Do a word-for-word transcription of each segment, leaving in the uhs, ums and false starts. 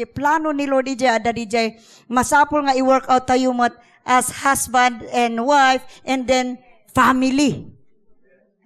Plano ni Lord idiay, adda didiay masapul nga i-work out tayo met as husband and wife, and then family.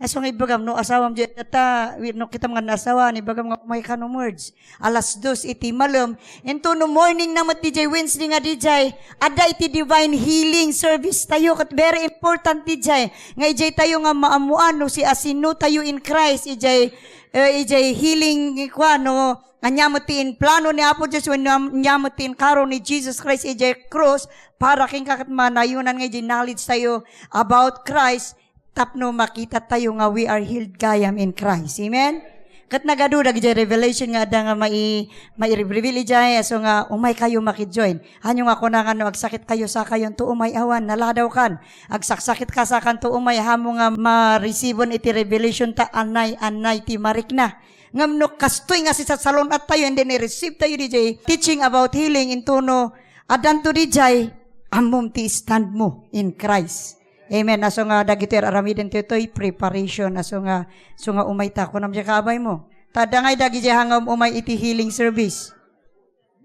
Aso nga ibagam, no asawam diay, ta, wi-, no kitam nga naasawa, ni bagam nga umay ka no merge. Alas dos iti malem. Into no morning na met didiay Wednesday nga didiay, adda iti divine healing service tayo. Ket very important didiay. Nga idiay tayo nga maammuan no siasino tayo in Christ, idiay, eh, idiay healing, kuan, no, ania met ti in plano ni Apo Dios, wenno am-, ania met ti in karo ni Jesus Christ idiay krus, para kenka ket manayonan nga idiay knowledge tayo about Christ, tapno makita tayo nga we are healed gayam in Christ. Amen? Ket nagadu dagidiay revelation nga adda nga mai-, mai-reveal idiay, aso nga umay kayo maki-join. Ania nga kuna nga no agsakit kayo, sakayon to umay, awan, naladaw kan. Agsaksakit ka, sakan to umay, ammom nga ma-receive-on iti revelation ta anay-anay ti marikna. Ngem no kastoy nga sisasalun-at tayo, and then i-receive tayo didiay teaching about healing, into no addanto didiay, ammom ti stand mo in Christ. Amen. Aso nga dagitoy aramiden toy preparation. Aso nga, aso nga umay ta, kunam diay kaabay mo. Ta adda ngay dagidiay nga um-umay iti healing service.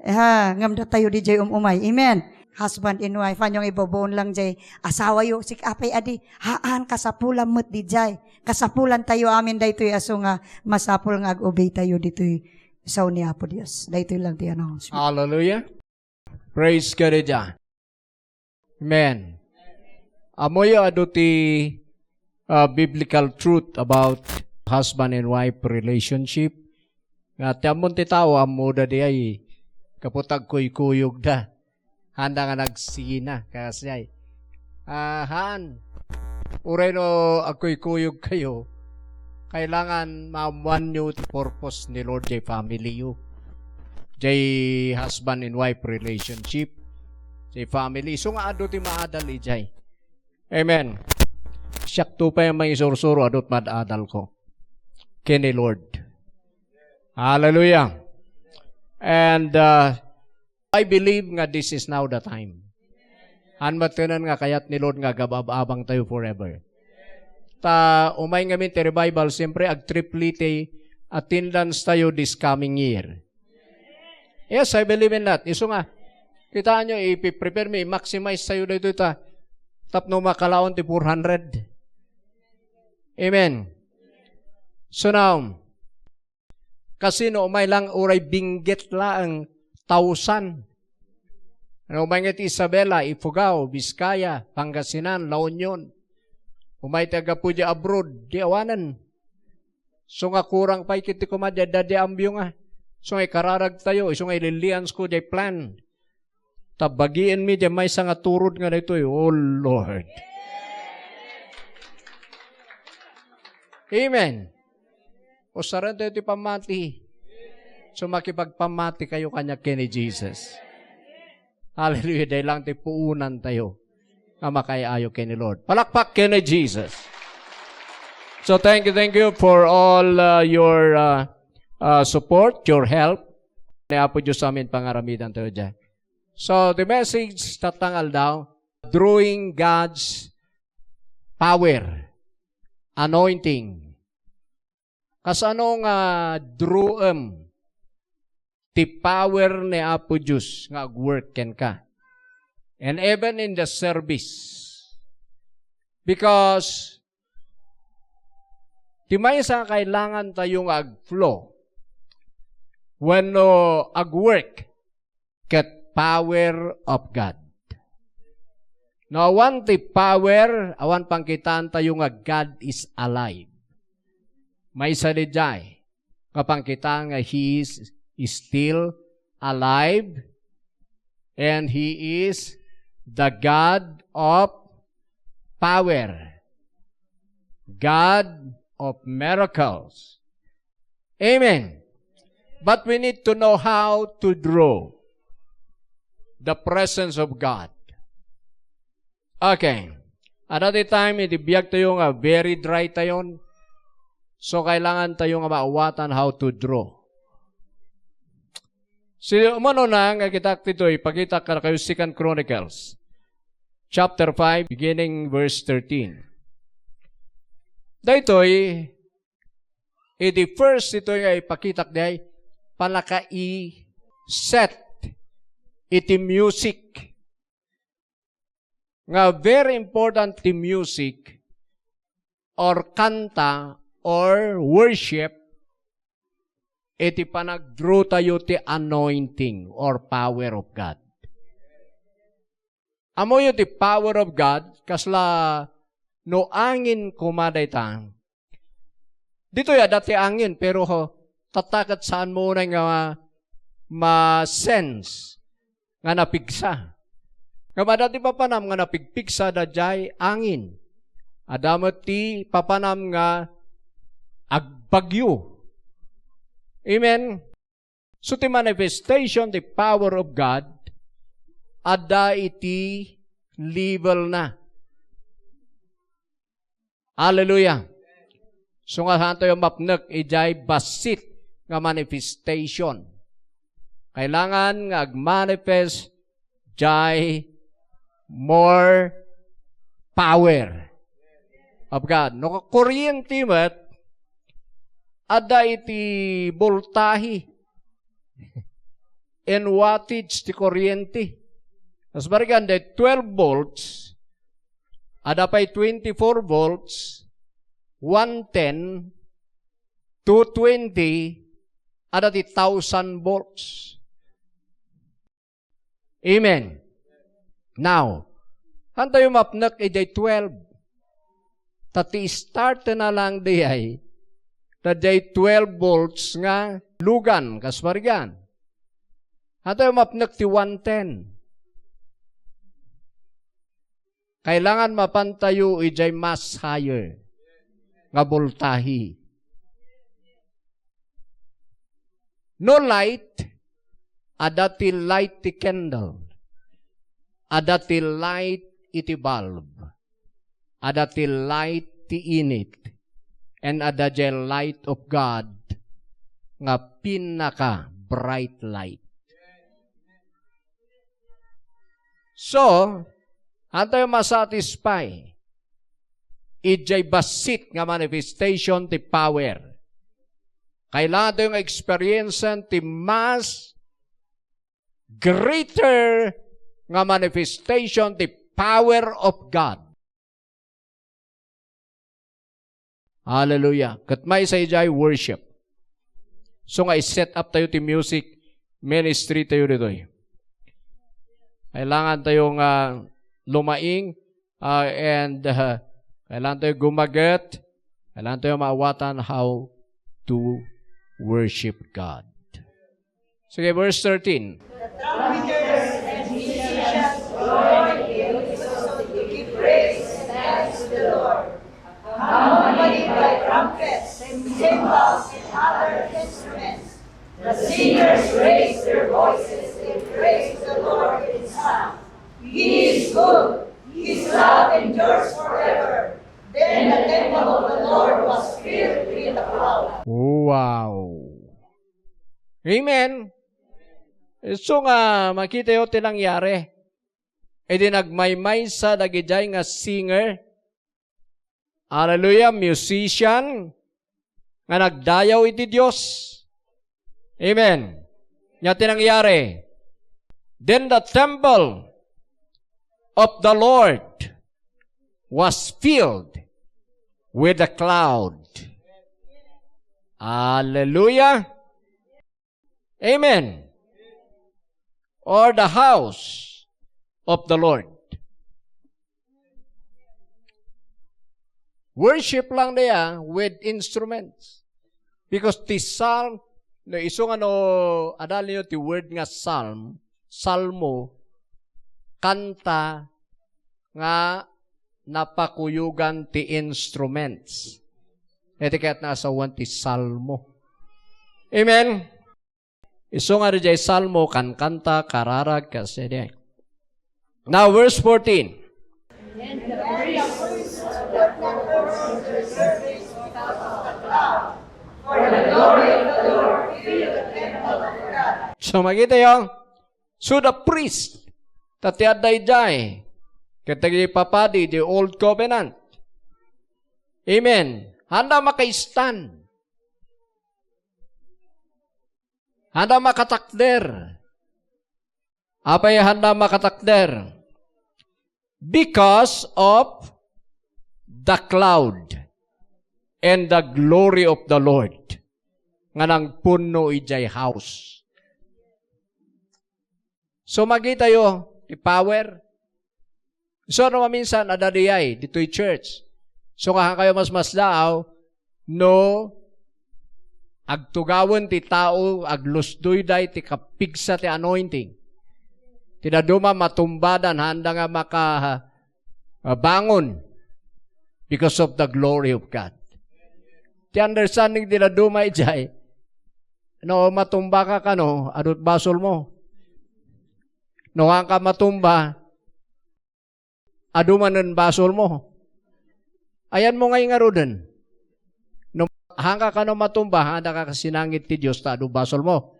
Ha, ngem datayo didiay um-umay. Amen. Husband and wife, ania nga ibubuon lang diay asawayo, sik-, apay adi, haan, kasapulan met didiay. Kasapulan tayo amin daytoy, aso nga masapul nga ag-obey tayo ditoy sao ni Apo Dios. Daytoy lang ti announcement. Hallelujah. Praise God, diay. Amen. Ammoyo adu ti, uh, biblical truth about husband and wife relationship. Nga ti ammon ti tao, ammoda diay, gapu ta agkuykuyogda. Haanda nga nagsina, kasdiay. Ah, haan. Uray no agkuykuyog kayo, kailangan maammuanyo ti purpose ni Lord jay family yo. Jay husband and wife relationship. Jay family. Isu nga adu ti maadal idiay. Amen. Siak to pay a mangisursuro, adu ti maad-adalko ken ni Lord. Hallelujah. And, uh, I believe nga this is now the time. Haan met ket nga kayat ni Lord nga agab-abang tayo forever. Ta umay ngamin ti revival, siyempre, ag-triple ti attendance tayo this coming year. Yes, I believe in that. Isu nga, kitaan nyo, ipiprepare mi, i-maximize tayo dito ta, tapno makalaon ti four hundred. Amen. So now, kasi no umay lang uray binggit laeng thousand. No umay nga ti Isabela, Ifugao, Vizcaya, Pangasinan, La Union. Umay ti aggapu di abroad, di awanen. So nga kurang pay ket ti koma di adda di ambio nga. So nga ikararag tayo, isu nga ililians ko di plan. Ta bagienmi di maysa nga turod nga daytoy, oh Lord. Amen. Usaren tayo ti pammati. So makipagpammati kayo kaniak ken ni Jesus. Hallelujah. Dayta lang ti puonan tayo nga makaay-ayo ken ni Lord. Palakpak ken ni Jesus. So thank you, thank you for all, uh, your, uh, uh, support, your help. Ni Apo Dios amin pangaramidan tayo diay. So, the message tatta nga aldaw, drawing God's power, anointing. Kasano nga drawem ti power ni Apo Dios nga agwork kenka? And even in the service. Because ti maysa nga kailangan tayo nga agflow wenno agwork ket power of God. No awan ti power, awan pangkitaan tayo nga God is alive. Maysa diay nga pangkitaan nga He is, is still alive and He is the God of power, God of miracles. Amen. But we need to know how to draw the presence of God. Okay. At that time, iti biag tayo nga very dry tayon. So, kailangan tayo nga maawatan how to draw. Si umano na nga kita ditoy, ipakita kadakayo Second Chronicles, chapter five, beginning verse thirteen. Daytoy, iti first ito nga ipakitak diay, panakai-, set iti music, nga very important ti music or kanta or worship iti panagdraw tayo ti anointing or power of God. Ammoyo ti power of God, kasla no angin koma dayta. Ditoy adda ti angin, pero ho, tatta ket saan mo unay nga ma-, ma-sense nga napigsa. Ngem adda ti papanam nga napigpigsa daydiay angin. Adda met ti papanam nga agbagyo. Amen. So, ti manifestation, the power of God, adda iti level na. Hallelujah. So nga, saantayo mapnek idiay bassit nga manifestation. Kailangan nga agmanifest jay more power of God. No kuryente met, adda iti boltahe and wattage ti kuryente. Kas barigan, the twelve volts, adda pay twenty-four volts, one ten, two twenty, adda ti thousand volts. Amen. Now, saantayo mapnek idiay twelve? Ta ti start na lang diay, ta diay twelve volts nga lugan, kas barigan. Saantayo mapnek ti one ten? Kailangan mapantayo idiay mas higher nga boltahe. No light, adda ti light ti candle. Adda ti light iti bulb. Adda ti light ti init. And adda diay light of God nga pinaka bright light. So, saantayo masatisfy idiay bassit nga manifestation ti power. Kailangan tayo nga experiencean ti mas greater nga manifestation ti power of God. Hallelujah. Ket maysa idiay worship. So nga i-set up tayo ti music ministry tayo ditoy. Kailangan tayo nga lumaing, ah, and, ah, kailangan tayo gumaget, kailangan tayo maawatan how to worship God. Sige, verse thirteen. The trumpeters and musicians join in unison to give praise and thanks to the Lord, accompanied by trumpets, cymbals, and other instruments. The singers raise their voices and praise the Lord in song. He is good. His love endures forever. Then the temple of the Lord was filled with the crowd. Wow. Amen. Isu nga makitayo ti nangyari. Idi nagmaymaysa dagidiay nga singer, hallelujah, musician, nga nagdayaw iti Dios. Amen. Ania ti nangyari? Then the temple of the Lord was filled with a cloud. Hallelujah. Amen. Or the house of the Lord. Worship lang diay with instruments. Because ti psalm, no, isu nga no, adda niyo ti word nga psalm, salmo, kanta, nga napakuyogan ti instruments. Iti kayat nga asawen ti salmo. Amen? Isu nga diay salmo, kankanta, kararag, kas diay. Now, verse fourteen. And the priests lifted up their voices in praise because of the cloud, for the glory of the Lord filled the temple of God. So, makitayo, so the priest, ta ti adda idiay, ket dagiti papadi, the old covenant. Amen. Haanda makaistan. Haanda makatakder. Apay handa makatakder? Because of the cloud and the glory of the Lord nga nangpunno idiay house. So, makitayo ti power. So, no maminsan, adda diay ditoy church. So, kahankayo masmaslaaw, no agtugawen ti tao, aglusdoyda iti kapigsa ti anointing. Ti dadduma matumbadan, handa nga maka, ah, bangon because of the glory of God. Ti understanding ti dadduma idiay, no matumbaka kano, adut basolmo. No haanka matumba, adu manen basolmo. Ayanmo ngay ngaruden. No haanka kano matumba, haandaka kasinangit ti Dios ta adu basolmo.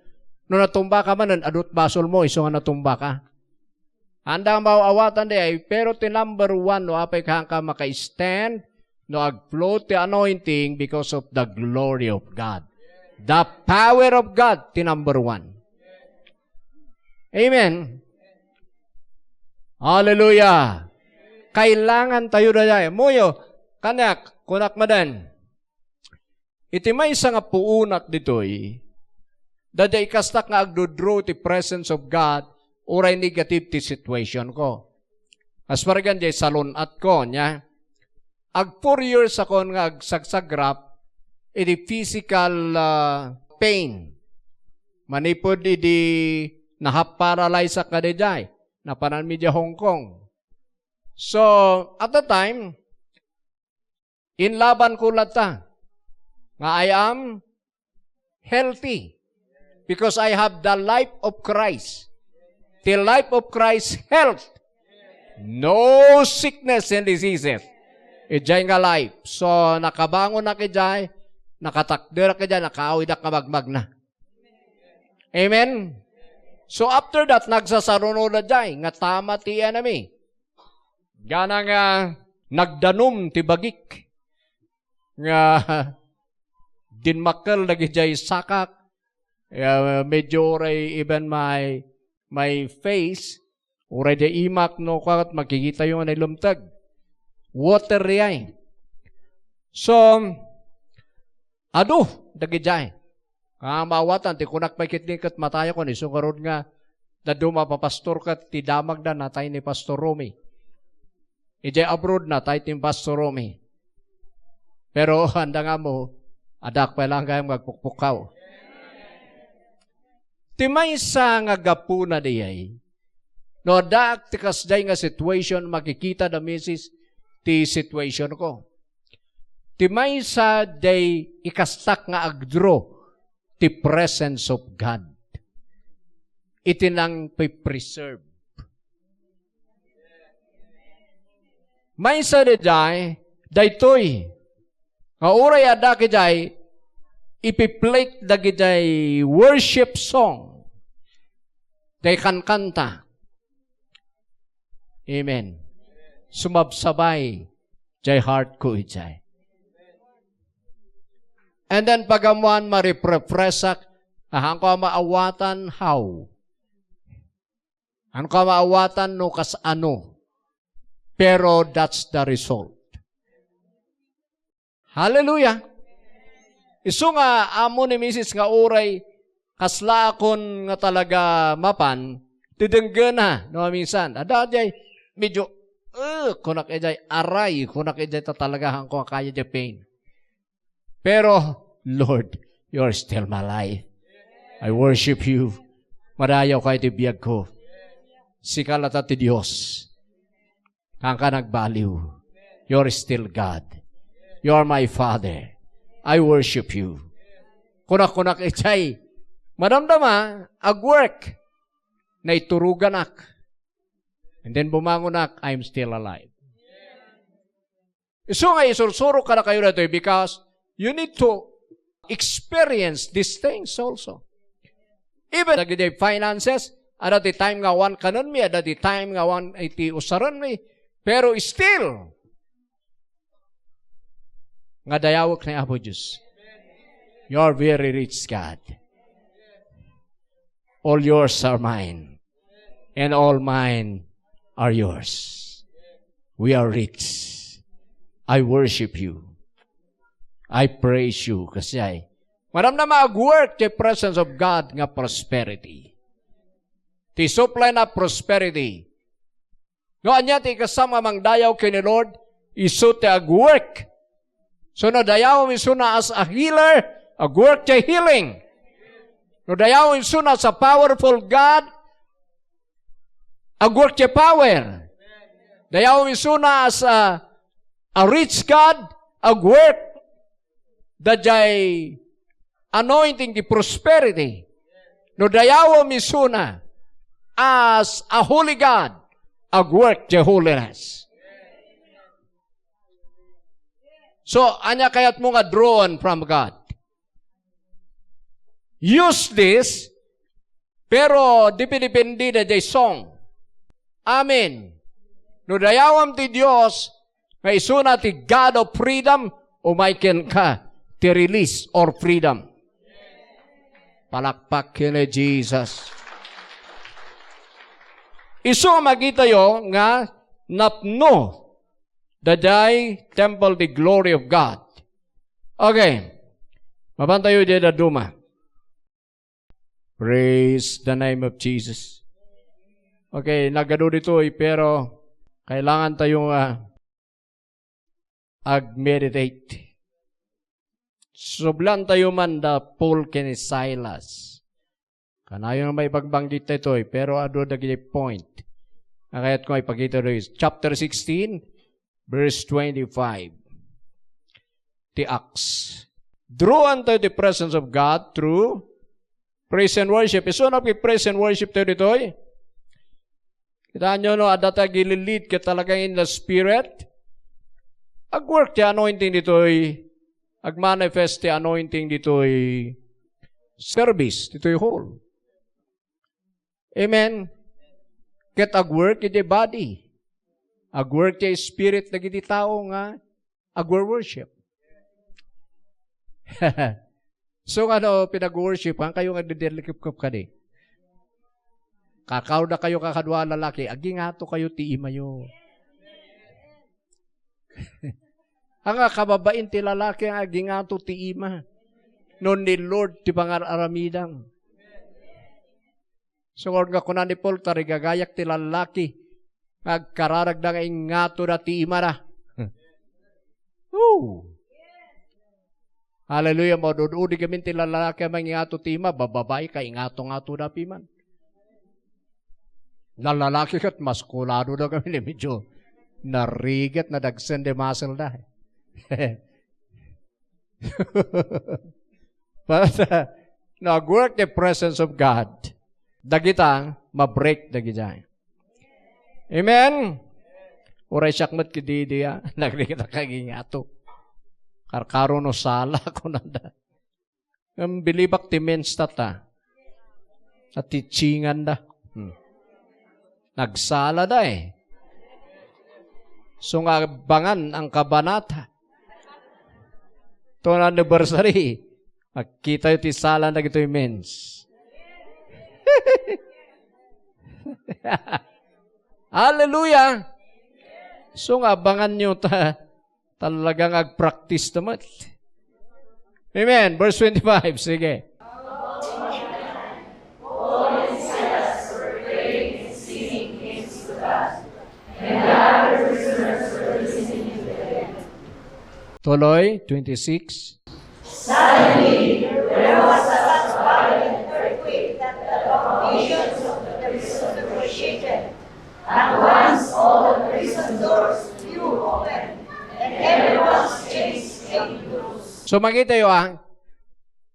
No natumbaka manen, adut basolmo, isu nga natumbaka. Haanda nga maaw-awatan diay, pero ti number one, no apay kahanka maka-stand, no ag-flow ti anointing because of the glory of God. The power of God, ti number one. Amen. Hallelujah. Kailangan tayo na dayay. Muyo, kaniak, kunak madan. Iti maysa nga puunak ditoy, daydiay kastak nga agdudraw ti presence of God, uray negative ti situation ko. As pargan jay salun-at ko, nya. Ag four years akon nga agsagsagrap iti physical, ah, pain. Manipud idi nahap paralyze ak nga daydiay, napananmi idiay Hong Kong. So, at the time, inlaban ko latta nga I am healthy because I have the life of Christ. The life of Christ, health. No sickness and diseases. Idiay nga life. So, nakabangon ak idiay, nakatakder ak idiay, nakaawid ak nga magmagna. Amen? So, after that, nagsasaruno na idiay, nga tama ti enemy. Gana nga nagdanum ti bagik. Nga dinmakkel dagijay sakak. Ya, medyo uray even my, my face, uray di imak no kat makikitayo nga nailumteg. Water diay. So, adu, dagijay. Nga maawatan, ti kunak pay ketdi ket matayakon, isu ngarud nga dadduma a papastor ket ti damagda natay ni Pastor Romy. Idiay abroad natay ti Pastor Romy. Pero anda nga mo, adda pay lang gayam nga agpukpukkaw. Ti maysa nga gapuna diay, no addaak ti kasdiay nga situation, makikita da misis ti situation ko. Ti maysa diay ikastak nga agdraw ti presence of God iti nangpipreserve. Maysa diay, daytoy, nga uray adda idiay, ipiplay dagijay worship song, day kankanta. Amen. Sumabsabay jay heart ko idiay. And then pagamuan, marefresak, ahanko a maawatan how. Anko a maawatan no kas ano. Pero that's the result. Hallelujah! Isu nga ammo ni misis nga uray kasla akon nga talaga mapan, ti denggena, no, minsan. Adda diay, medyo, "Ugh," kunak idiay, "Aray," kunak idiay, ta talaga haanko a kaya diay pain. Pero, Lord, you're still my life. I worship you. Marayaw ka iti biag ko. Sika latta ti Dios. Haanka nagbaliw. You're still God. You're my Father. I worship you. Kunak-kunak idiay, madamdama, agwork. Naituruganak. And then bumangonak, I'm still alive. Isu nga isursurok kadakayo daytoy because you need to experience these things also. Even dagiti finances, adda ti time nga awan kanenmi, adda ti time nga awan iti usarenmi, pero still, nga dayawek ni Apo Dios. You are very rich, God. All yours are mine. and all mine are yours. We are rich. I worship you. I praise you. Kasi ay, maramdama ag-work ti presence of God nga prosperity. Ti supply na prosperity. No, ania ti ikasam nga mangdayaw ken ni Lord? Isu ti ag-work. So, no dayawem isuna as a healer, ag-work ti healing. No dayawem isuna as a powerful God, ag-work ti power. Dayawem isuna as a, a rich God, ag-work dayjay anointing ti prosperity. No dayawem isuna as a holy God, ag-work ti holiness. So, ania kayatmo nga drawn from God? Use this, pero depende dayjay song. Amen. No dayawem ti Dios, nga isuna ti God of freedom, umay kenka ti release or freedom. Palakpak ken ni Jesus. Isu a makitayo nga napno dayjay temple the glory of God. Okay. Mapantayo diay dadduma. Praise the name of Jesus. Okay, nagadu ditoy, pero kailangan tayo nga ag-meditate. Sublan tayo man da Paul ken ni Silas. Kanayon nga maibagbanggit daytoy, pero adu dagiti point nga kayatko nga ipakita ditoy. Chapter sixteen, verse twenty-five. Ti Acts. Drawn to the presence of God through praise and worship. Isu a nagpi-praise and worship tayo ditoy. Kitaenyo, no, adda ti agililid ket talagang in the spirit. Ag-work ti anointing ditoy. Ag-manifest ti anointing ditoy service, ditoy hall. Amen. Ket ag-work iti body. Ag-work ti spirit dagiti tao nga agwor-worship. So, nga no, pinag-worship, kayo nga didirlikipkop kadi. Kakaudakayo kakadua a lalaki, agingato kayo ti imayo. Ania, kababain ti lalaki nga agingato ti ima. No ni Lord ti pangar-aramidang. Sungod nga kuna ni Paul, tarigagayak ti lallaki nga agkararagda nga ingngatoda ti imada. Woo! Hallelujah! Maud-udig amin ti lallaki a mangingato ti ima, bababai ka, ingato-ngatoda piman. Lallaki ket, maskuladoda kami ni medyo narigat, nadagsen di muscle da. But, uh, no, ag-work the presence of God. Dagita, ma-break dagita. Amen? Uray siak met kadi diay, nagdagita kagingato. Karkaro no sala, kunada. Ngem bilibak ti men's ta ta. A teachinganda. Hmm. Nagsalada eh. So nga abangan ang kabanata. Ton anniversary, makitayo ti sala dagitoy men's. Hallelujah! So nga abanganyo ta talagang agpractice ta met. Amen. Verse twenty-five, sige. Tuloy, twenty-six. Suddenly, there was such a violent earthquake that the foundations of the prison were shaken. At once, all the prison doors flew open, and everyone's chains came loose. So, makitayo, ah,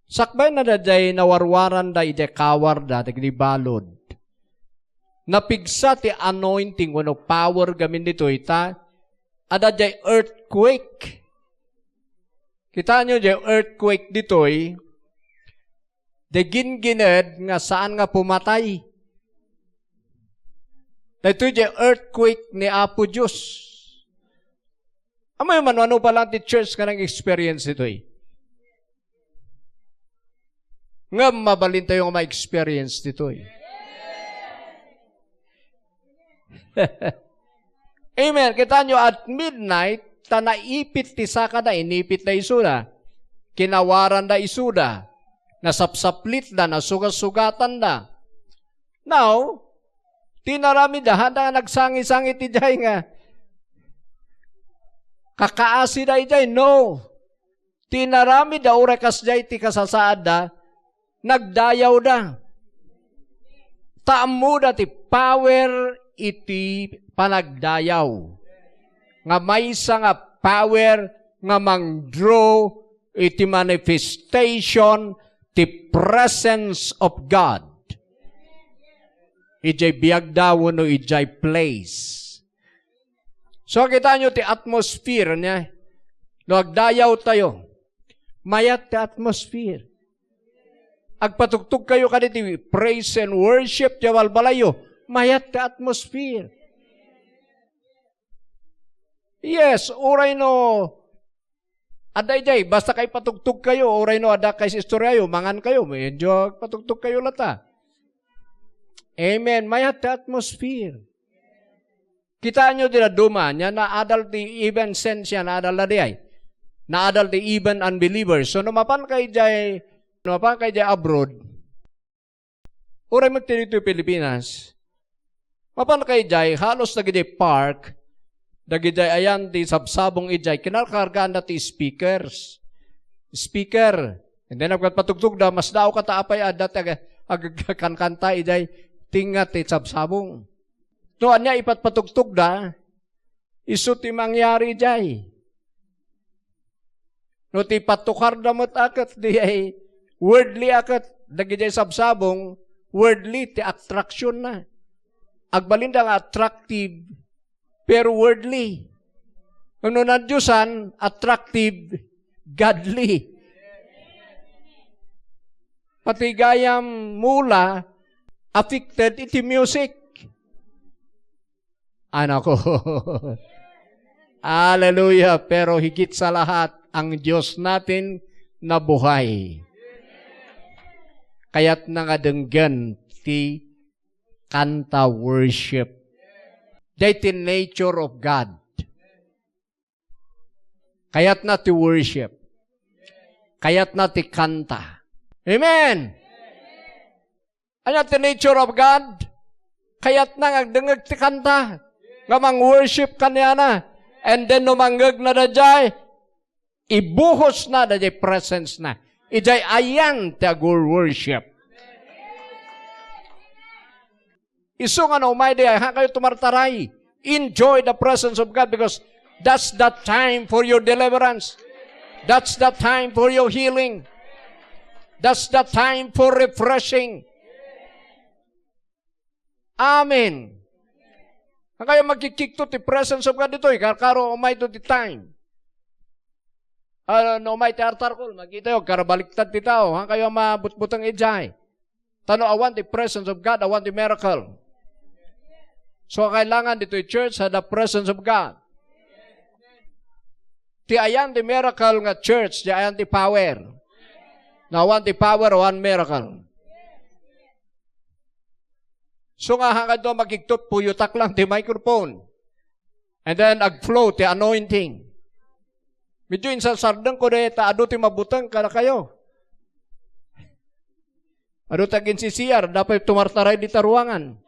sakbay na dayjay nawarwaranda idiay kawarda, dagiti balud. Napigsa ti anointing wenno power gamin ditoy ta adda diay earthquake. Kitaenyo diay earthquake ditoy, diay gingined nga saan nga pumatay. Daytoy diay earthquake ni Apo Dios. Amoyo man, ano pa lang ti church nga nag-experience ditoy? Ngem mabalintayo nga ma-experience ditoy. Amen. Kitaenyo, at midnight, ta naipit ti sakada, inipitda isuda. Kinawaranda isuda. Nasapsaplitda, nasugat-sugatanda. Now, ti inaramidda, haanda nga nagsangi-sangi ti jay nga kakaasida idiay. No. Ti inaramidda, uray kasdiay ti kasasaadda, nagdayawda. Ta ammoda ti power iti panagdayaw. Nga maysa nga power nga mangdraw iti manifestation ti presence of God. Idiay biagda wenno idiay place. So, kitaenyo ti atmosphere niya. No agdayawtayo, mayat ti atmosphere. Agpatugtogkayo kadi ti praise and worship ti balbalayyo, mayat ti atmosphere. Yes, uray no adda idiay, basta kay patugtogkayo, uray no adda kay istoryayo, mangankayo, medyo patugtogkayo lata. Amen. Mayat ti atmosphere. Kitaenyo ti dadduma, nia naadal ti even sense nia, naadal na di ay. Naadal ti even unbelievers. So, no mapan kay jay, no mapan kay jay abroad, uray met ti ditoy Pilipinas, mapan kay jay, halos dagiti park, dagiti ayan ti sabsabong idiay, kinarkargaanda ti speakers. Speaker. And then, agpatugtogda, masdaawka ta apay adda ti ag-, agkankanta idiay, tinga ti sabsabong. No ania ipatpatugtogda, isu ti mangyari idiay. No ti patukarda met a ket, di ay worldly a ket, dagiti sabsabong, worldly ti attractionna. Agbalinda nga attractive, pero worldly. No nadiosan, attractive, godly. Pati gayam mula, affected iti music. Anak ko. Hallelujah. Pero higit sa lahat, ang Diyos natin na buhay. Kayatna nga denggen ti kanta, worship. Daytoy nature of God. Kayatna ti worship. Kayatna ti kanta. Amen. Ania ti nature of God? Kayatna nga agdengngeg ti kanta, nga mang-worship kaniana. And then, no mangngegna daydiay, ibuhosna daydiay presence na. Idiay ayan ti agur-worship. Isu nga no umay di ay, hankayo tumartaray. Enjoy the presence of God because that's the time for your deliverance. That's the time for your healing. That's the time for refreshing. Amen. Hankayo makikikto ti presence of God ditoy, karkaro umay to ti time. Ah, no umay ti altar call, makitayo, karabaliktad ti tao. Hankayo mabutbuteng idiay. Ta no awan ti presence of God, awan ti miracle. So, kailangan ditoy church, ah, the presence of God. Ti ayan ti miracle nga church, ti ayan ti power. No awan ti power, awan miracle. So nga, hankayo makiktot, puyotak lang ti microphone. And then, agflow ti anointing. Medyo insarsardengko dayta, adu ti mabuteng kadakayo. Adu ti aginsisiar, dapat tumartaray dita ruangan.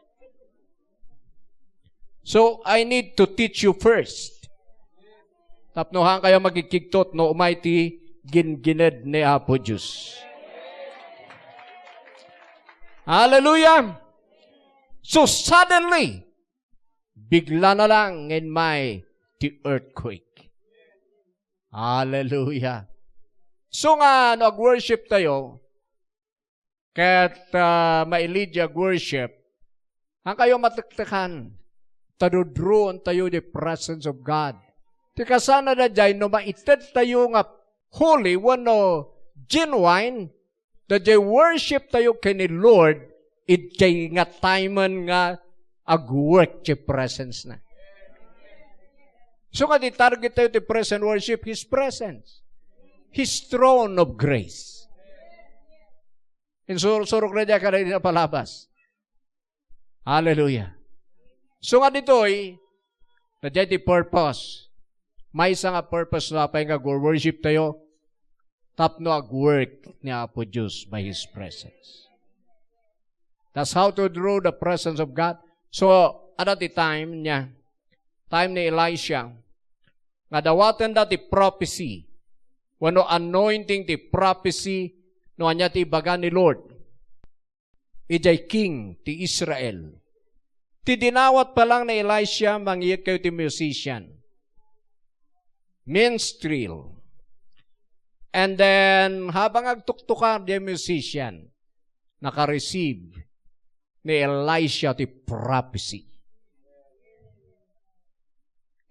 So, I need to teach you first. Tapno hankayo makikiktot no umay ti gingined ni Apo Dios. Hallelujah! So suddenly, bigla na lang nga immay ti earthquake. Hallelujah! So nga, no, ag-worship tayo, ket, ah, mailid ti ag-worship, hankayo matektekan, ta dudruon tayo the presence of God. Ti kasana daydiay, no maited tayo nga holy wenno genuine, daydiay worship tayo ken ni Lord, idiay nga timen nga ag-work ti presence na. So nga di target tayo ti praise and worship, His presence. His throne of grace. Insur-, surok na diya ka na palabas. Hallelujah. So nga ditoy, daydiay ti purpose. Maysa nga purpose no apay nga agworship tayo, tapno agwork ni Apo Dios by His presence. That's how to draw the presence of God. So, adda ti time niya, time ni Elisha, nga dawatenda ti prophecy, wenno anointing ti prophecy, no ania ti ibaga ni Lord idiay king ti Israel. Ti dinawat pa lang ni Elisha, mangyegkayo ti musician. Minstrel. And then, habang agtuktukar diay musician, naka-receive ni Elisha ti prophecy.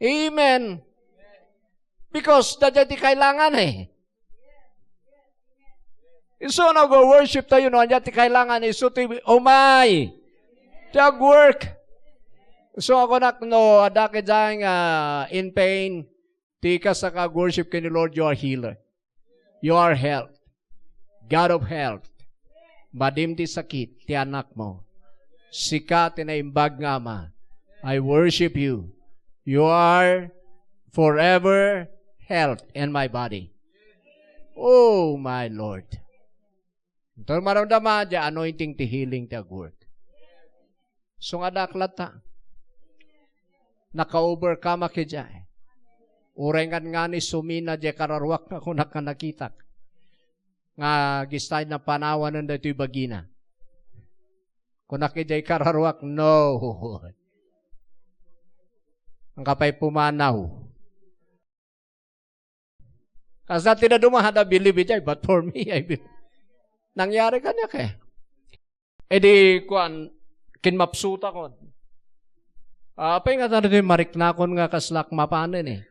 Amen. Because daydiay ti kailangan eh. Isu no agworship tayo, no ania ti kailangan, isu ti umay. Ti agwork. So, ako nak, no, adda ketdin nga in pain, ti kas a agworship ken ni Lord, you are healer. You are health. God of health. Madim ti sakit ti anakmo. Sika ti naimbag nga ama. I worship you. You are forever health in my body. Oh, my Lord. Ito maramdama, di anointing ti healing ti agwork. So nga daklat ta. Naka-overcome ak idiay. Uray ngani sumina diay kararuak nga kunak nga nakitak. Nga agistay napanawanen daytoy bagina. Kunak idiay kararuak, no. Angka pay pumanaw. Kasla ti dadduma, had a believe idiay, but for me, I believe. Nangyari kaniak eh. Idi, kuan, kinmapsutakon. Ah, apay nga tanto mariknakon nga kaslak mapanen eh.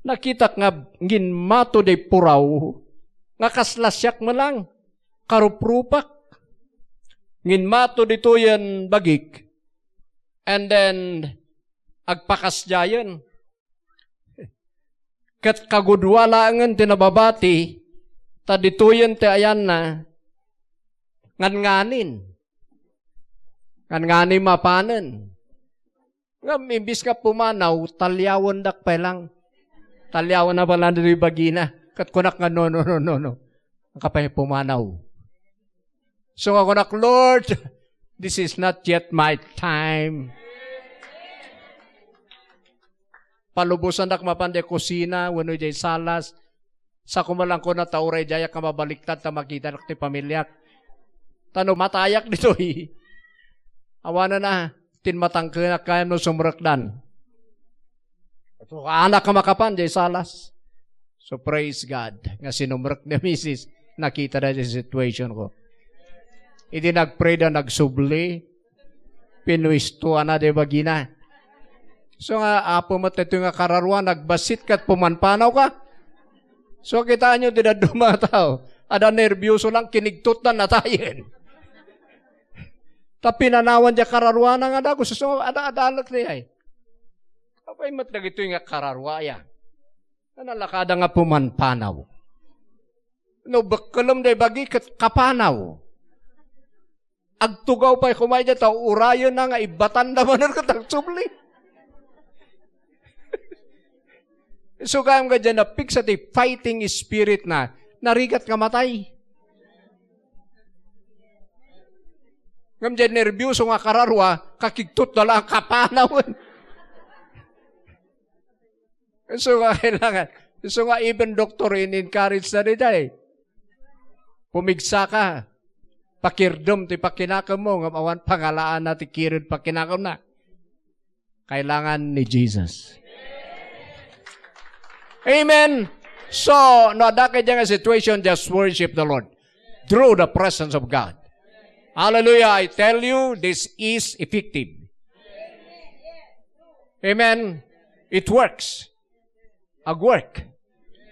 Nakitak nga nginmato di puraw, nga kasla siak melang, karuprupak. Nginmato ditoyen bagik, and then, agpakasdiayen. Ket kagudua laengen ti nababati, ta ditoyen ti ayanna, ngan-nganin. Ngan-nganin mapanen. Ngem imbis nga pumanaw, taliawendak pay lang. Taliawen na pala ditoy bagina. Ket kunak nga, "No, no, no, no, no." Angka pay pumanaw. So nga kunak, "Lord, this is not yet my time." Palubosandak mapan diay kusina, wenno diay salas. Sa kumalangkona ta uray diayak nga mabaliktad ta makitanak ti pamiliak. Ta no matayak ditoy, awanen a, tinmatangkenak kayam no sumrekdan. Anak nga makapan diay salas. So praise God nga sinumrek ni misis, nakita da ti situation ko. Idi nagpray da, nagsubli, pinuistuana di bagina. So nga, Apo, met daytoy nga kararua, nagbassit ket pumanpanaw ka. So, kitaenyo, ti dadduma nga tao, adda nerbioso lang, kinigtot da natayen. Ta pinanawan diay kararuana nga dagus, so, adda, adda, adda, ay. Apay met dagitoy nga kararua, ya. Nalakada nga pumanpanaw. No bekkelem diay bagi ket kapanaw. Agtugaw pay koma idiay ta urayenna nga ibbatanda manen ket agsubli. Isu gayam nga diay napigsa ti fighting spirit na, narigat nga matay. Ngem diay nerbioso nga kararua, kakigtot da lang kapanawen. Isu nga kailangan. Isu nga even doktor, in-encourage na rin ay. Pumigsa ka. Pakirdem ti pakinakem mo, ngem awan pangalaanna ti kired pakinakem na. Kailangan ni Jesus. Amen. So, no, adda kay nga situation, just worship the Lord. Through the presence of God. Hallelujah. I tell you, this is effective. Amen. It works. Agwork.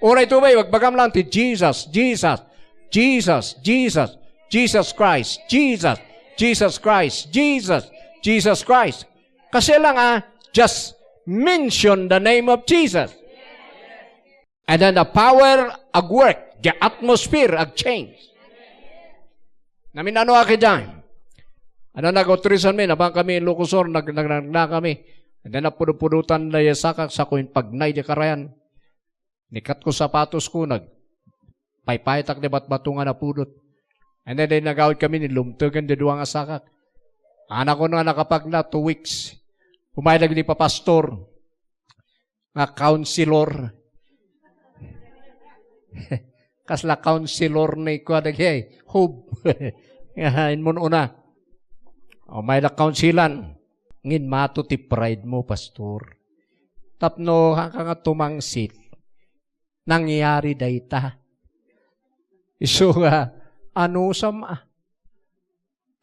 Uray to ba, magbagam lang ti Jesus, Jesus, Jesus, Jesus, Jesus Christ, Jesus, Jesus Christ, Jesus, Jesus Christ. Kasi lang ah, just mention the name of Jesus. And then the power agwork, the atmosphere agchange. Namin ano aki dyan? Ano, nag-ultrasound mi, nabang kami Ilocos Sur, nag-, nag-, nag-, na kami. And then, napudo-pudotan da ya sakak, sa ko impagnay di karayan. Nikatko sapatosko, nagpaypayetak di batbato nga napudot. And then, nagawid kami, nilumtegen di dua nga sakak. Anakon nga nakapagna, two weeks. Umay dagiti papastor nga counselor. Kasla counselor ni kua dagiti hob. Nga, inmun una. O, may la counselan. Ngin mato ti pride mo, pastor. Tapno, haka nga tumangsit. Nangyari dayta. Isu nga, anusam, ah.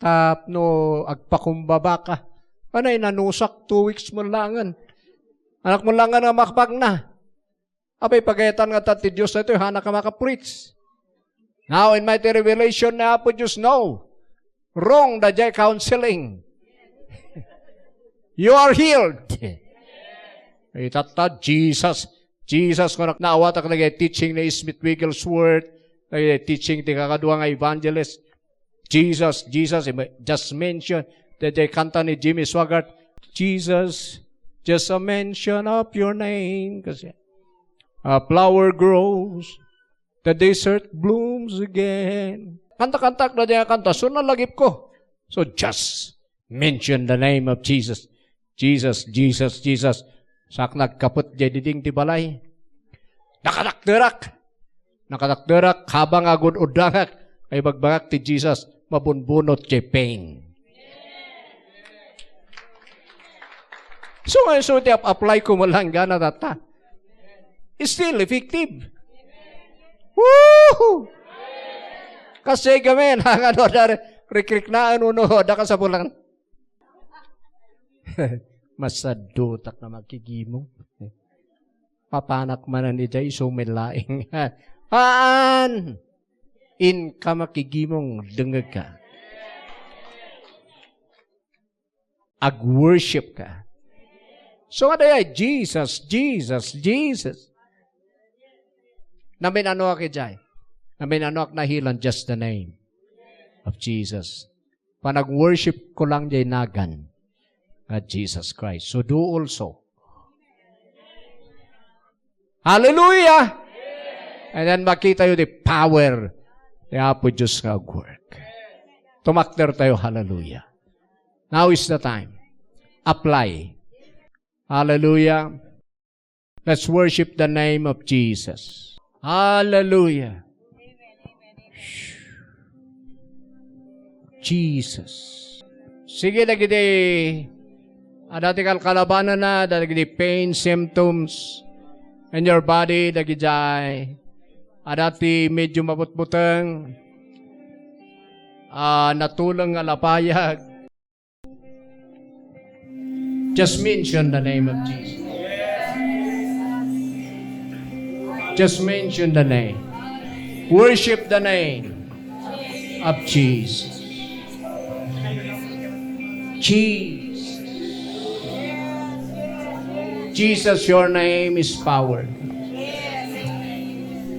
Tapno agpakumbaba ka. Anay, nanusak, two weeks mo langan. Anak mo langan nga makbag na. Abay, pagayatan nga ta ti Diyos na ito, hana ka makapreach. Now, in mighty revelation na Apo Diyos, no. Wrong, daydiay counseling. You are healed. Itatta, Jesus. Jesus, kung naawatak na teaching ni Smith Wigglesworth, teaching ti kakadua nga evangelist. Jesus, Jesus, ima-, just mention. Daydiay kanta ni Jimmy Swaggart, "Jesus, just a mention of your name." Kasi, a flower grows, the desert blooms again. Kanta-kantak daydiay kanta, so nalagipko. So just mention the name of Jesus. Jesus, Jesus, Jesus. Sak nagkapet jay diding ti balay. Nakatakderak. Nakatakderak, habang agud-uddangak, ay bagbagak ti Jesus, mabunbunot jay pain. So, nga so, ti ap-apply ko malanggana tatta. It's still effective. Woohoo! Kasi gamin, hangano da rikriknaan uno, da kasapulan. Masadutak nga makigimong. Papanak manen idiay isu met laeng. Haan! Inka makigimong, dengngegka. Ag-worship ka. So, nga dayay, Jesus, Jesus, Jesus. Namin-anoak idiay. Namin-anoak nahilan, just the name of Jesus. Panag-worship ko lang jay nagan nga Jesus Christ. So do also. Hallelujah! And then makita you the power ti Apo Diyos nga agwork. Tumakder tayo, hallelujah. Now is the time. Apply. Hallelujah. Let's worship the name of Jesus. Hallelujah. Jesus. Sige, dagiti adda ti kalkalabananna, dagiti pain symptoms in your body, dagiti adda ti medyo mabutbuteng, ah, natuleng nga lapayag. Just mention the name of Jesus. Just mention the name. Worship the name of Jesus. Jesus. Jesus, your name is power.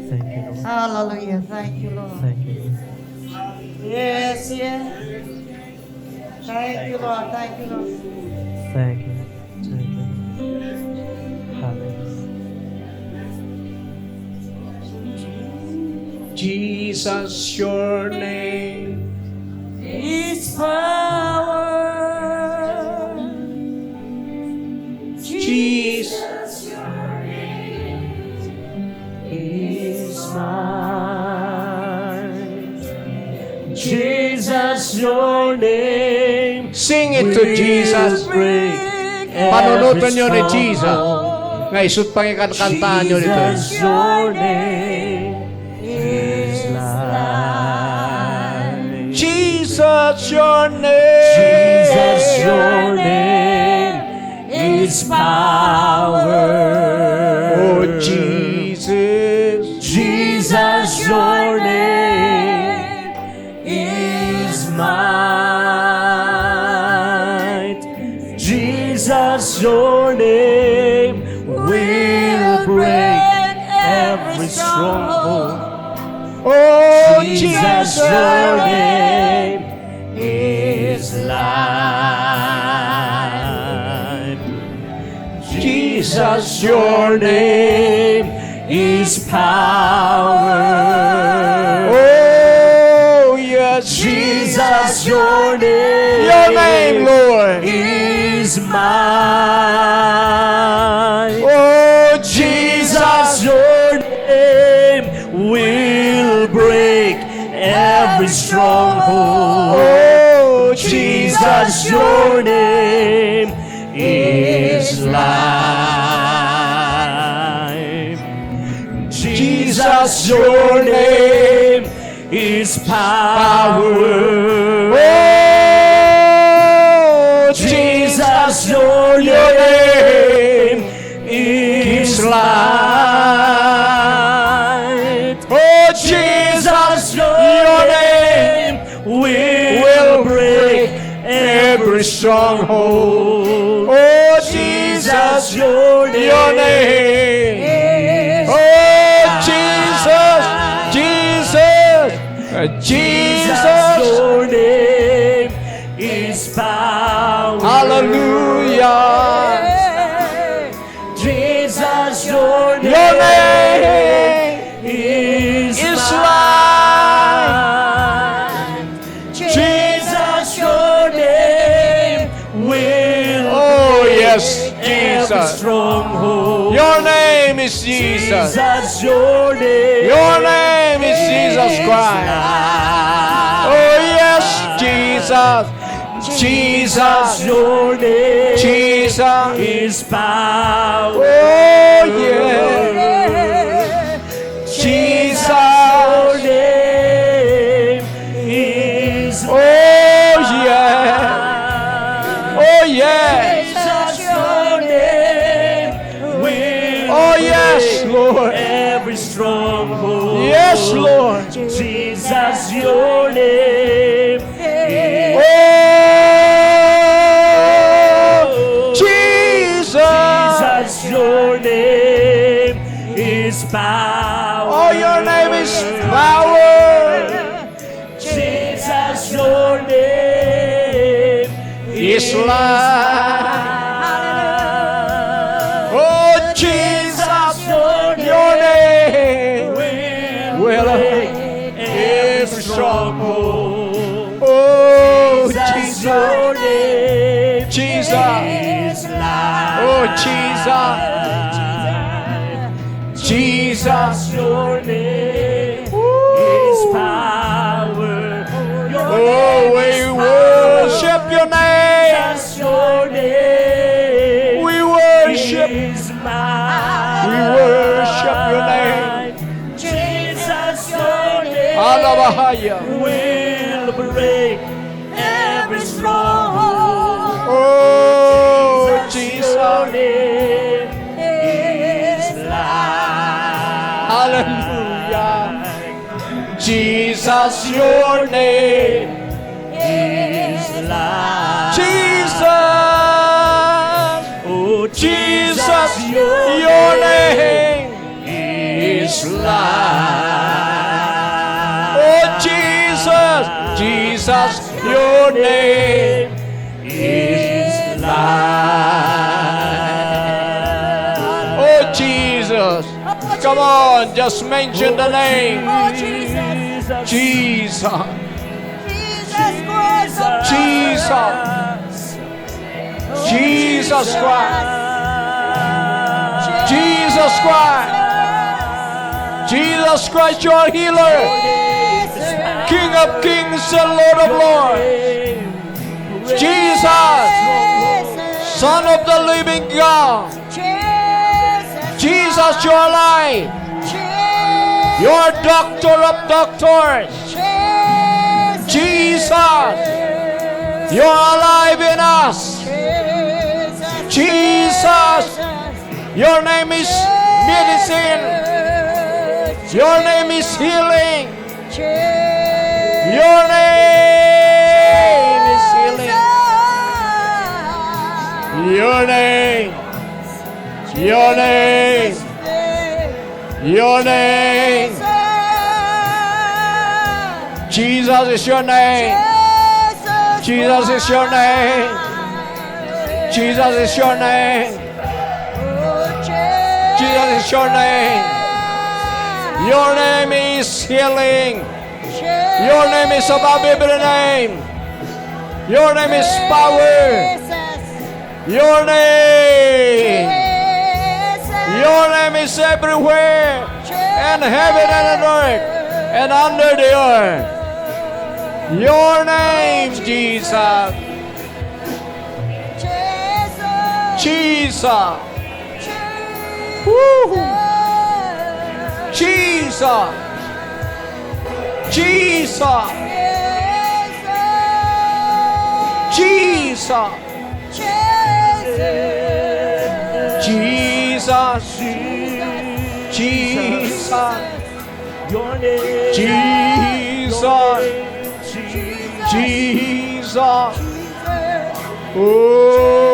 Thank you, Lord. Hallelujah. Thank you, Lord. Thank you, Lord. Yes, yes. Thank you, Lord. Thank you, Lord. Thank you. Thank you. Hallelujah. Jesus, your name is power. Jesus, your name is mine. Jesus, your name. Sing it to Jesus. Panunoten nyo ni Jesus. Nga isut' pangikankantaan nyo dito. Jesus, your name is life. Jesus, your name. Jesus, your name is power. Oh, Jesus. Jesus, your name is might. Jesus, your name will break every stronghold. Oh, Jesus, your name is life. Jesus, your name is power. Oh, yes, Jesus, your name, Lord, is might. Oh, Jesus, your name will break every stronghold. Oh, Jesus, your name is life. Jesus, your name is power. Oh, Jesus, your name is light. Oh, Jesus, your name will break every stronghold. Oh, Jesus, your name. Oh, Jesus, Jesus, Jesus, your name is power. Hallelujah. Jesus, your name is life. Jesus, your name will, oh, yes, break every Jesus, stronghold. Your name is Jesus. Jesus, your name, your name is Jesus Christ. Life. Oh, yes, Jesus. Jesus, your name, Jesus, is power. Oh, yeah. Jesus, your name is, oh, yeah. Oh, yeah. Jesus, your name will, oh, yes, break, Lord, every stronghold. Yes, Lord. Jesus, your name is, oh, Jesus, Jesus, your name is power. Oh, your name is power. Jesus, your name is life. Oh, Jesus, your name will break every stronghold. Oh, Jesus, your name, Jesus, is life. Oh, Jesus. Jesus, your name is power. Your name is power. Oh, we worship your name. Jesus, your name, we worship, is might. We worship your name. Jesus, your name, alabahaya, will break every stronghold. Oh, Jesus, Jesus, your name is life. Hallelujah. Jesus, your name is life. Jesus. Oh, Jesus, your name is life. Oh, Jesus, Jesus, your name is life. Oh, Jesus. Come on, just mention the name. Oh, Jesus. Jesus. Jesus Christ of Nazareth. Jesus. Jesus Christ. Jesus Christ. Jesus Christ, your healer. King of kings and Lord of lords. Jesus, Son of the living God. Jesus, you're alive. You're doctor of doctors. Jesus, you're alive in us. Jesus, your name is medicine. Your name is healing. Your name is healing. Your name. Your name. Your name. Jesus is your name. Jesus is your name. Jesus is your name. Jesus is your name. Your name is healing. Your name is above every name. Your name is power. Your name. Your name is everywhere. And heaven and on earth. And under the earth. Your name, Jesus. Jesus. Woo! Jesus. Jesus. Jesus. Jesus. Jesus. Jesus. Your name. Jesus. Your name, Jesus. Jesus. Oh.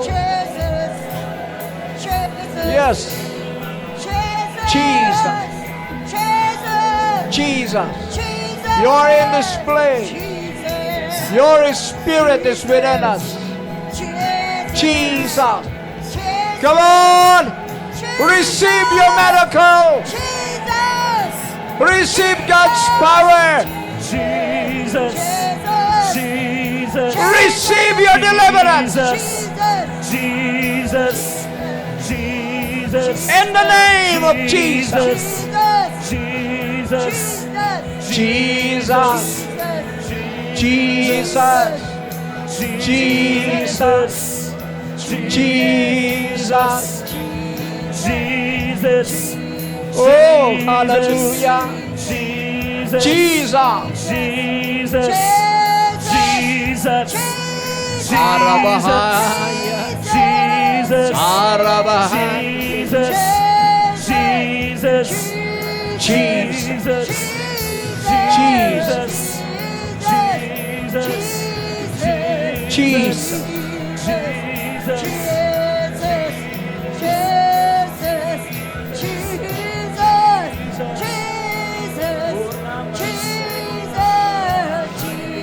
Jesus. Jesus. Yes. Jesus. Jesus. Jesus. Jesus. You are in this place. Jesus. Your spirit is within us. Jesus. Jesus. Come on! Receive your miracle! Jesus! Receive God's power! Jesus! Jesus! Receive your deliverance! Jesus! Jesus! Jesus! In the name of Jesus! Jesus! Jesus! Jesus! Jesus! Jesus! Jesus. Jesus. Oh, hallelujah. Jesus. Jesus. Jesus. Jesus. Arabahaya. Jesus. Arabahaya. Jesus. Jesus. Jesus. Jesus. Jesus. Jesus. Jesus. Jesus. Jesus.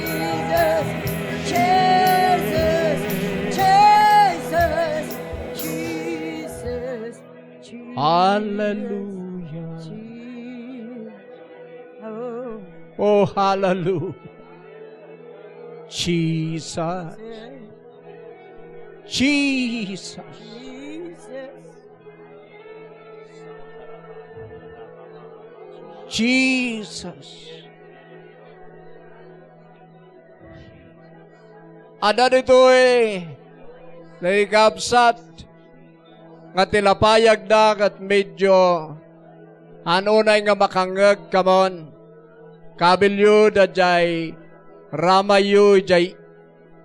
Jesus. Jesus. Jesus. Hallelujah. Jesus. Oh. Oh, hallelujah. Jesus. Jesus. Jesus. Jesus. Adda ditoy naikabsat nga ti lapayagda ket medyo haan unay nga makangngeg. Come on. Kabilyo daydiay ramayyo, idiay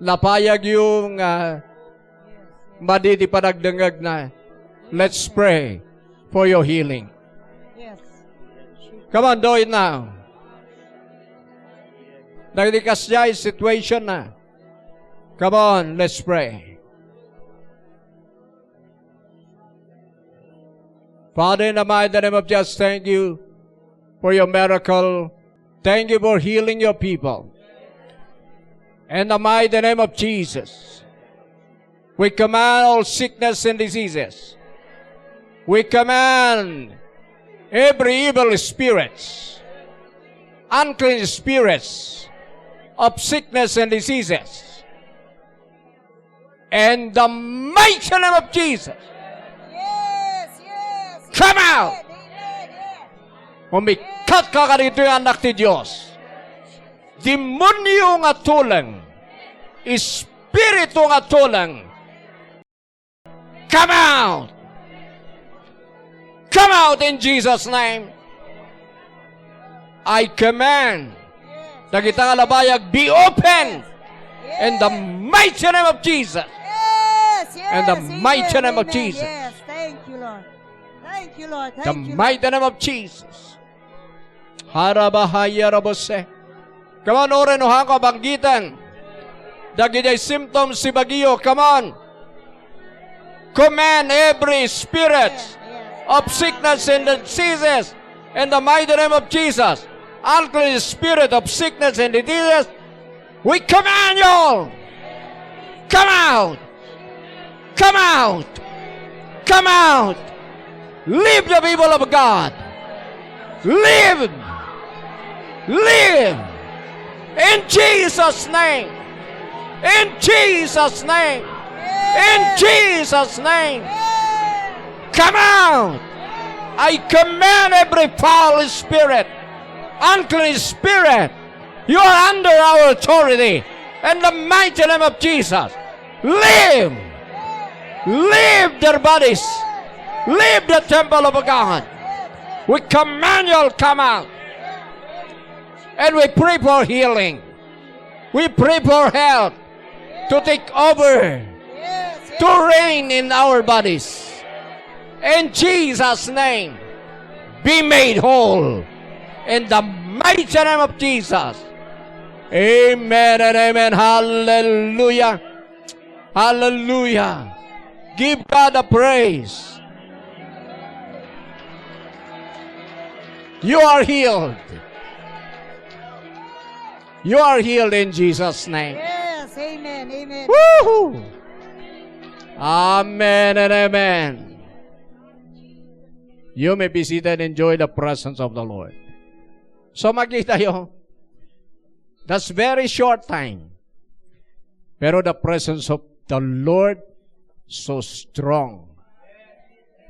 lapayagyo nga madi ti panagdengngegna. Let's pray for your healing. Yes. Come on, do it now. Dagiti kasdiay situation na. Come on, let's pray. Father, in the mighty name of Jesus, thank you for your miracle. Thank you for healing your people. In the mighty name of Jesus, we command all sickness and diseases. We command every evil spirits, unclean spirits of sickness and diseases. In the mighty name of Jesus. Yes, yes. Come out! Amen, amen, yes. Umikkat ka kadagitoy anak ti Dios. Demonio nga tuleng. Espiritu nga tuleng. Come out! Come out in Jesus' name. I command dagita nga labayag, be open in the mighty name of Jesus. Yes, yes, In the mighty name of Jesus. Yes, thank you, Lord. Thank you, Lord. The mighty name of Jesus. Harabahaya rabose. Come on, uray no haanko a banggiten dagiti symptoms ti bagio. Come on. Command every spirit of sickness and diseases in the mighty name of Jesus. Unclean spirit of sickness and diseases, we command you all. Come out. Come out! Come out. Leave the people of God. Leave. Leave. In Jesus' name. In Jesus' name. In Jesus' name. Come out. I command every foul spirit, unclean spirit, you are under our authority. In the mighty name of Jesus, leave. Leave their bodies. Leave the temple of God. We command you all come out. And we pray for healing. We pray for health to take over, to reign in our bodies. In Jesus' name, be made whole. In the mighty name of Jesus. Amen and amen. Hallelujah. Hallelujah. Give God a praise. You are healed. You are healed in Jesus' name. Yes, amen, amen. Woohoo! Amen and amen. You may be seated and enjoy the presence of the Lord. So makita yo, that's very short time. Pero the presence of the Lord so strong.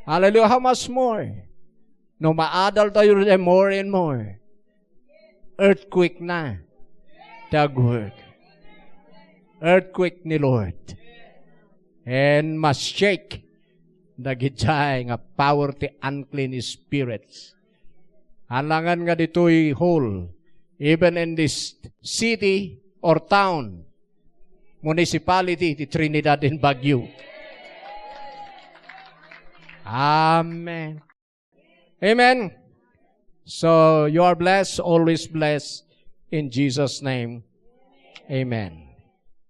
Hallelujah. How much more? No maadal tayo more and more, earthquake na. Tagwork. Earthquake ni Lord. And mas shake dagiti nga power ti unclean spirits. Alangan nga ditoy whole, even in this city or town, municipality ti Trinidad and Baguio. Amen. Amen. So you are blessed, always blessed in Jesus' name. Amen.